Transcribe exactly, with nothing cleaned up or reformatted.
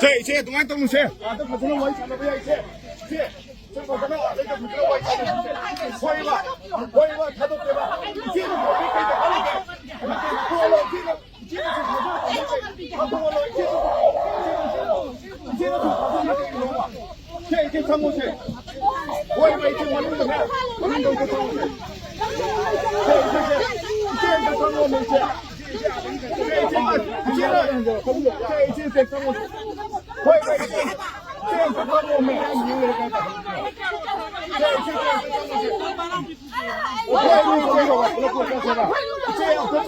ꯁꯦ, ꯏꯆꯦ, ꯑꯗꯨꯃꯥꯏꯅ ꯇꯧꯅꯨꯁꯦ꯫ ꯑꯥꯗ ꯐꯖꯅ ꯋꯥꯔꯤ ꯁꯥꯟꯅꯕ ꯌꯥꯏ, ꯏꯆꯦ꯫ ꯏꯆꯦ, ꯁꯦ, ꯐꯖꯅ ꯑꯥꯗꯩꯗ ꯐꯖꯅ ꯋꯥꯔꯤ ꯁꯥꯟꯅꯁꯤꯁꯦ꯫ ꯍꯣꯏꯕ, ꯍꯣꯏꯕ, ꯊꯥꯗꯣꯛꯀꯦꯕ꯫ ꯏꯆꯦꯅ ꯇꯧꯔꯤ ꯀꯩꯗ ꯈꯜꯂꯤꯒꯦ? ꯅꯠꯇꯦ, ꯊꯥꯗꯣꯛꯍꯜꯂꯣ, ꯏꯆꯦꯅ, ꯏꯆꯦꯅ ꯁꯨꯝ ꯊꯥꯗꯣꯛꯑꯣ, ꯊꯥꯗꯣꯛꯍꯜꯂꯣ, ꯏꯆꯦꯅ ꯁꯨꯝ ꯊꯥꯗꯣꯛꯑꯣ, ꯏꯆꯦꯅ ꯁꯨꯝ ꯊꯥꯗꯣꯛꯑꯣ, ꯏꯆꯦꯅ ꯁꯨꯝ ꯊꯥꯗꯣꯛꯑꯣ, ꯀꯩꯒꯤꯅꯣꯕ? ꯁꯦ, ꯏꯆꯦ ꯆꯪꯉꯨꯁꯦ꯫ ꯍꯣꯏ, ꯏꯆꯦ, ꯃꯅꯨꯡꯗꯅꯦ, ꯃꯅꯨꯡꯗ ꯑꯝꯇ ꯆꯪꯉꯨꯁꯦ꯫ ꯁꯦ, ꯏꯆꯦ, ꯏꯆꯦ, ꯏꯆꯦ ꯑꯝꯇ ꯆꯪꯉꯣꯃꯦ, ꯏꯆꯦ꯫ ꯁꯦ, ꯏꯆꯦ, ꯏꯆꯦ, ꯏꯆꯦ, ꯏꯆꯦ ꯆꯪꯉꯨꯁꯦ꯫ ꯍꯣꯏ, ꯍꯣꯏ, ꯏꯆꯦ, ꯏꯆꯦ ꯑꯝꯇ ꯆꯪꯉꯣꯃꯦ꯫ ꯁꯦ, ꯏꯆꯦ, ꯏꯆꯦ ꯑꯝꯇ ꯆꯪꯉꯨꯁꯦ꯫ ꯍꯣꯏ, ꯍꯣꯏ, ꯏꯆꯦ, ꯏꯆꯦ ꯑꯝꯇ